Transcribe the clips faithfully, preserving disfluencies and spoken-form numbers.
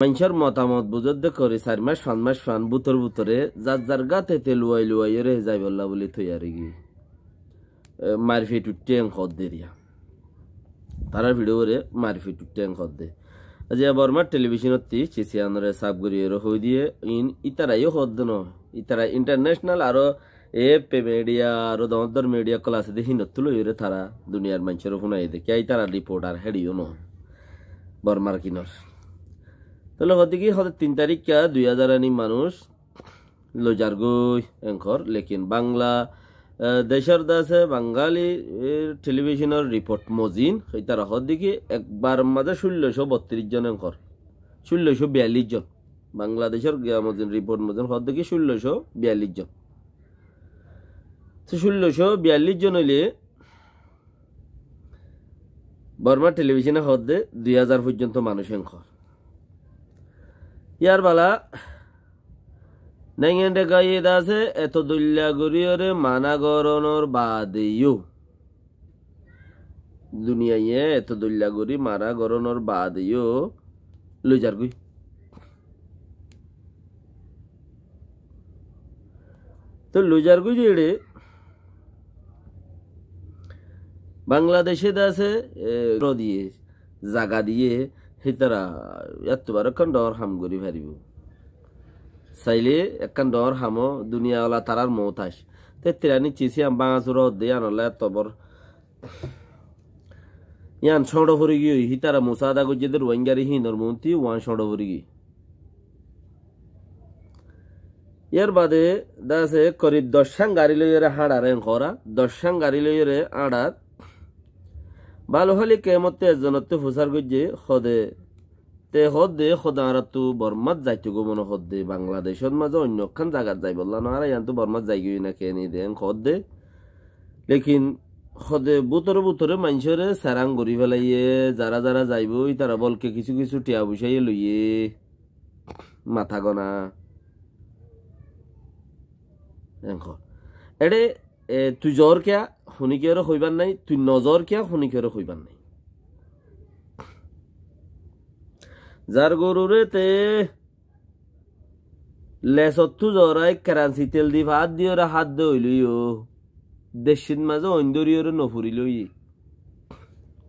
Maincór motamot buzódde kori sair mac, fañs mac fan bútor bútore zar zar gáte te luwai luwaiyóre zaibolla buli toiyar ói giyé. E, marfit uiththé en hoódde riya. Tarár fiçóre marfit uiththé en hoódde. Aijja Bormar telibicónottí cisiyánore saf goríyore hoói diyé, in ítara yó hoódde no. Ítara intarnecenal aró A F P midiya aró doñr doñr midiya ókkol asé dé hínottú loiyóre tará duniyar maincóre fúnaiyé dé. Kiyá ítara riporthar héçe yó no. Bormar kinor. Tóile hoódde ki hoódde tin taríkka dui házar aní manúic loizargói enkor, lekin Bangla, e, decór de asé Bangali, e, telibicónor riport mozin, ítara hoódde ki ekbar mazé cúllo cót bottiríc zon enkor. Cúllo cót biyallic zon. Bangladecór giya mozin riport mozin hoódde ki cúllo cót biyallic zon. Te cúllo cót biyallic zon óile Bormar telibicóne hoódde dui házar foijjonto manúic enkor. Yar bala Naingan de gaiyé de asé, eto dóilla goríyore mana gorónor baade yó. Duniyaiye eto dóilla gorí mana gorónor baade yó loizargói. Te loizargói de eçe Bangladece de asé, e, ro diyé, zaga diyé, hítara yáttu baró ekkán doñr ham gorí faribó. Sailé ekkán doñr ham ó, duniya ola tarár moótac. Te tirani cisi ham báñga sura hoódde yían ola etto bor. Yían cóñço fori giyói, hítara musaada goijjé dé Ruáinggare híinor muúnti uán cóñço fori giyói. Yar baade de asé korib doc cán gari loiyóre háñçar en hoóra, doc cán gari loiyóre háñçar. Bálu háli kemotte ezzonotte fusár goijjé, hoóde, te hoódde, hoóde añárattu Bormát zaitogói mone hoódde, Bangladecót mazé oinno ekkán zagat zaibolla no, añára yíantu Bormát zaigói na keni de en hoódde. Lekin hoóde bútore bútore maincóre serang gorí felaiyé, zará zará zaibói, ítara bolke kissú kissú thiañ foicáye loiyé. Matá gona. Enko. Eçé, e, tui zoór kiyá, hunikiyóre hoibár nái, tui nozoór kiyá, hunikiyóre hoibár nái. Zar goruré te lesottú zorai keransi tel di faát diyóre hádde óiloiyó. Deccít mazé oindóriyoré nofurilóiye.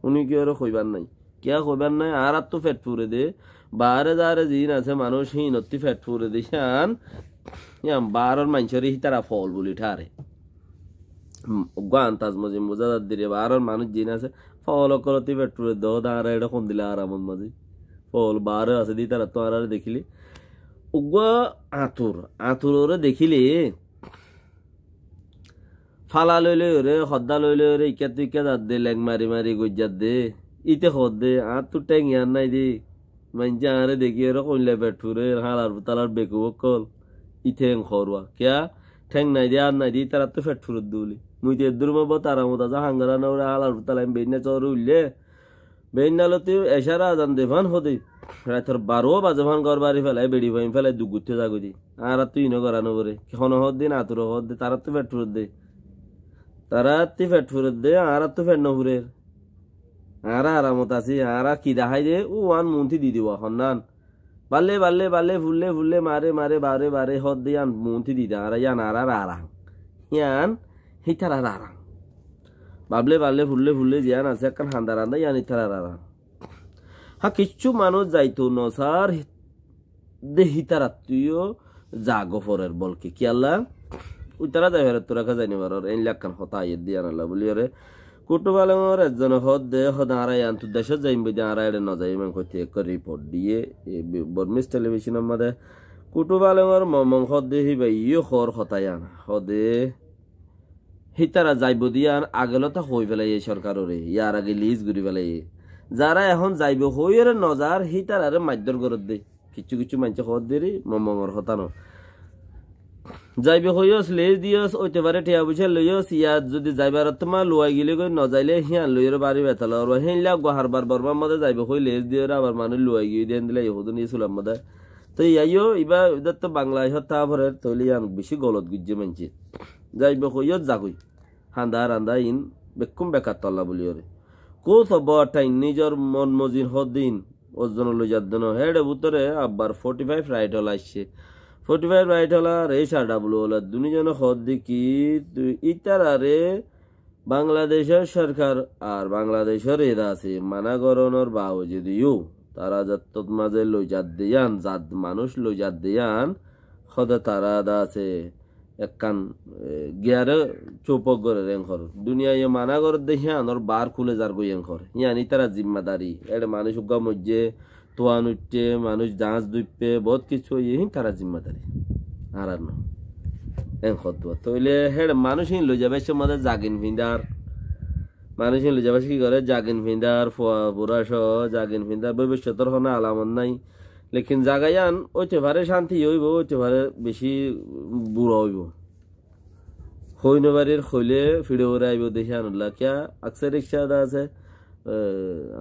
Húni kiyóre hoibár nái. Kiyá hoibár nái, añáráttu feth fure dé. Baáre zaáre ziín asé manúic híinottí feth fure dé. Hían, hían baáror maincóre hítara fool buli tháre. Uggúa antaz mozin buzá zadde ré, baáror manúic ziín asé, fool ókkolottí feth fure dé, hoóde añára eçé hondila aramot mazé. Fool baáre asé dé, ítarattú añáráre dekíle. Uggúa añtur, añturoré dekíle, fála loi loiyóre, hoddá loi loiyóre, ikkáttu ikká zadde, lek mari mari goijjadde. Íte hoódde, añáttu théng yián nái dé. Maincé añáre dekíyore hoilla feth furer, hálar futalar bekuf ókkol. Íte en hoóruwa. Kiyá? Théng nái dé, ar nái dé, ítarattu feth furedde buli. Mui te eddúr mobot aramot asé, hangara noure hálar futal añí beinna sóore uillé. Beinna lóti ecára azan de fán hoóde. Raitor baró baze fán gór bari félai, beçi fuain félai, duk goittó zagói de. Añárattu ino gorá noforé. Ki hono hoódde, añturo hoódde, taráttu feth furedde. Taráttu feth furedde, añárattu feth nofurer. Añára aramot así, añára ki dahái de, uán muúnti di diwa, honnán. Balle, balle, balle, fulle, fulle, mare, mare, bare, bare, hoódde yían muúnti di de, añára yían añárar arang. Yían hítarar arang. Bable, balle, fulle, fulle, ziyán asé ekkán handa randa, yían hítarar arang. Há, kiccú manúic zaitou nosár, de hítarattú yó zagói forer bolke. Kiyólla? Ítara zai forer, tura ká zai nofaror. Éilla ekkán hotá aiyér de yíanolla buli yóre. Kutu Palongor ezzone hoódde, hoóde añára yíantu decót zaiyum buli de añára eçé nozaiyum, en hoité ekko riport diyé, e, Bi-, Bormis telibicónor mazé. Kutu Palongor momong hoódde híba yó hoór hotá yían. Hoóde hítara zaibo de yían agelóta hoói félaiye sorkaroré, yar age lis gorí félaiye. Zará ehón zaibo hoóiyore nozar, hítararé maiddór gorédde. Kiccú kiccú maincé hoódde ri, momongor hotá no. Zaibo hoiyós, lis diyós, óite fare thiañ foicá loiyós, yat zodi zaibar ottóma luwai gilé goi, nozailé híyan loiyóre bari betala orba. Héinla eggúa harbar Bormar mazé zaibo hoi lis diyóre abar manúic luwai giyói de héndilla Yahudun Isulam mazé. Toi yían yó, ibá, ibá to Bangladecót táa forer, tóile yían bicí golot goijjé maincé. Zaibo hoiyós zagói. Handa randa iín bekkún bekar tolla buli oré. Kóu sobbó thain nizor mon mozin hoddin, Ózon loi zadde no, héçe bútore abbar forty five rifle aiccé. Forty five rifle ar H R W ola dunizone hoódde ki, tui ítarare Bangladecor sorkar ar Bangladecor eda asé mana goronor baujudiyó tara zattót mazé loi zadde yían, zat manúic loi zadde yían, hóde tara da asé ekkán, e, giyare cúpok gorer enkor. Duniyaiye mana goredde híanor bar kúle zargoi enkor. Hían ítara zimmadari. Éçe manúic uggúa moijjé, tuan uiththé, manúic zaáñs duippé, boóut kissú óiye, híin tara zimmadari. Añárar no. Enkor tuwa. Tóile héçe manúic híin loi zaibar somot zagin findar. Manúic híin loi zaibar ki gore? Zagin findar, fua fura só zagin findar, bóibiccotor hono alamot nái. Lekin zaga yían óite fare cánti óibo, óite fare beci bura óibo. Hoi no farir, hoile fiçe ore aibo de híanolla. Kiyá, aksar rikcá de asé, e,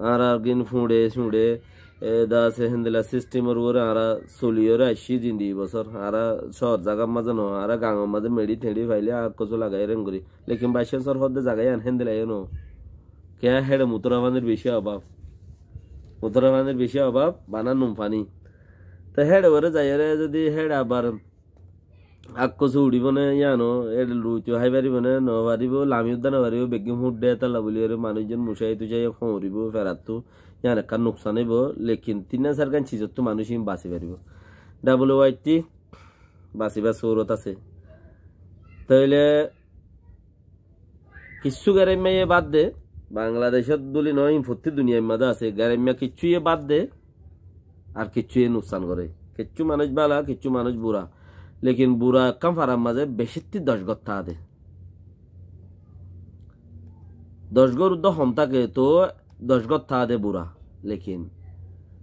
añárar gin fuñçe suñçe, e, de asé héndilla sistemor uore añára soliyóre aiccí zindigi bosór. Añára cóor zagar mazé no, añára gañor mazé meçi teçi faile ak kosú lagai reng gorí. Lekin baiccansor hoódde zaga yían héndilla yó no. Kiyá, héçe mutora fanir beci obab. Mutora fanir beci obab, bana nun fani. Te héçe uore zaiyóre zodi héçe abar Akkosu uçíbo né yíano, éçe luitu hái faribó né, no faribó, lami uddá no faribó, beggín húdde, étalla buliyóre manúic zon mucái tucái foñribó, ferattu, yían ekkán nuksan óibo, lekin tin sar gán cizottu manúic ín basi faribó. Double Y T, basibar surot asé. Tóile Kissú geraimma ye bad de, Bangladecót duli no, ín fottí duniyair mazé asé. Geraimma kissú ye bad de, ar kissú ye nuksan goré. Kissú manúic bála, kissú manúic bura. Lekin bura ekkán farar mazé becittí doc gór táke de. Doc gór uddá hom táke, toó doc gór táke de bura. Lekin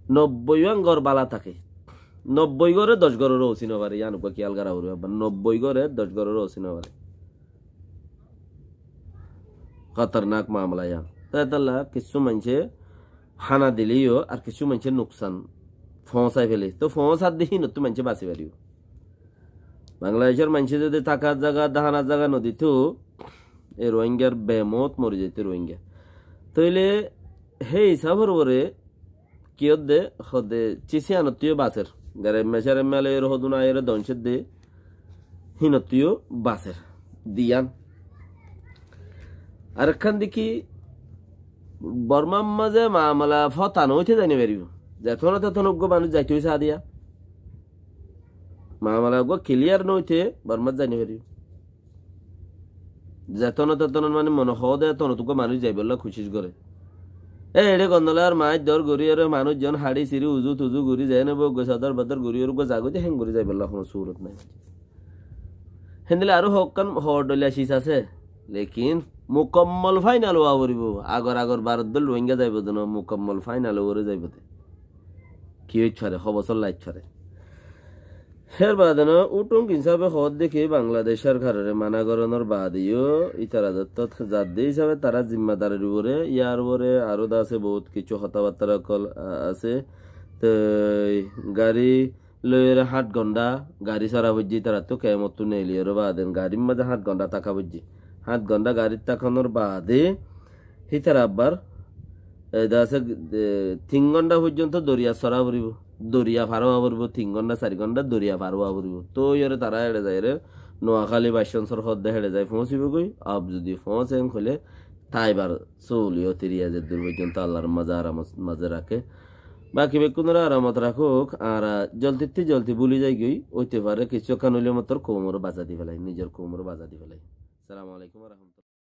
nobboi uán gór bála táke. Nobboi góre doc góroré osí no fare, yían uggúa kiyal gorá foribo. Nobboi góre doc góroré osí no fare. Hótornak mamela yían. Te étalla kissú maincé hána dile yó ar kissú maincé nuksan foóñsai fele. Toó foóñsar de hínottú maincé basi faribó. Bangladecór maincé zodi tákar zaga, hánar zaga no dito, e Rohingyar bemout mori zaito Rohingya. Tóile hé hisafor uore ki ódde, hóde cis yíanottú yó baser. Geraimma seraimma loiyóre hodún aiyóre doncódde, hínottú yó baser. Diyan. Arekkán deki, Bormar mazé mamela fota no óite zai no faribó. Zeton teton uggúa manúic zaito ói sá diya. Mamela uggúa kiliyar no óite Bormat zai no faribó. Zeton teton mane mone hoó de, eton uggúa manúic zaibolla kucíc goré. E, eçé gondolar maáic dor gorí, ere manúic zon haçi siri uzu tuzu gorí, zeén óibo uggúa sodor bodor gorí, ere uggúa zaga de héen gorí zaibolla hono surot nái. Héndilla aró hokkán hoor dhoilla cis asé, lekin mukammol fainal ówa foribó. Agor agor Barot dol Rohingya zaibo de no, mukammol fainal ówa foribó zaibo de. Ki óit fare, hó bosór lait fare. Hér baade no, Uthung Gin sábe hoódde ki Bangladec sorkarore mana goronor baade yó ítara dottót zadde hísabe tara zimmadarir uore, yar uore aró de asé bout kissú hotábattara ókkol, a-, asé. Toi gari loiyóre háñt gondha gari sora foijjé, ítarattú kemottu neeliyóre baade garir mazé háñt gondha táka foijjé. Háñt gondha garit tákanor baade hítara abbar, e, de asé, e, tin gondha foijjonto doriya sora foribó, doriya far ówa foribó, tin gondha, sari gondha doriya far ówa foribó. Tóiyore tara eçe zaiyóre Noakhali baiccansor hoódde héçe zai foóñsibogói. Ab zodi foóñse en hoilé taibar sóliyo tiriya zeddur foijjonto Allar mazé aramot mazé raké. Baki bekkúnore aramot rakók. Añára zoldittú zoldi búli zaigói, óite fare kissú ekkán óile mottor koumoré baza di félai, nizor koumoré baza di félai. Assalamu alaikum wa rahmatullah.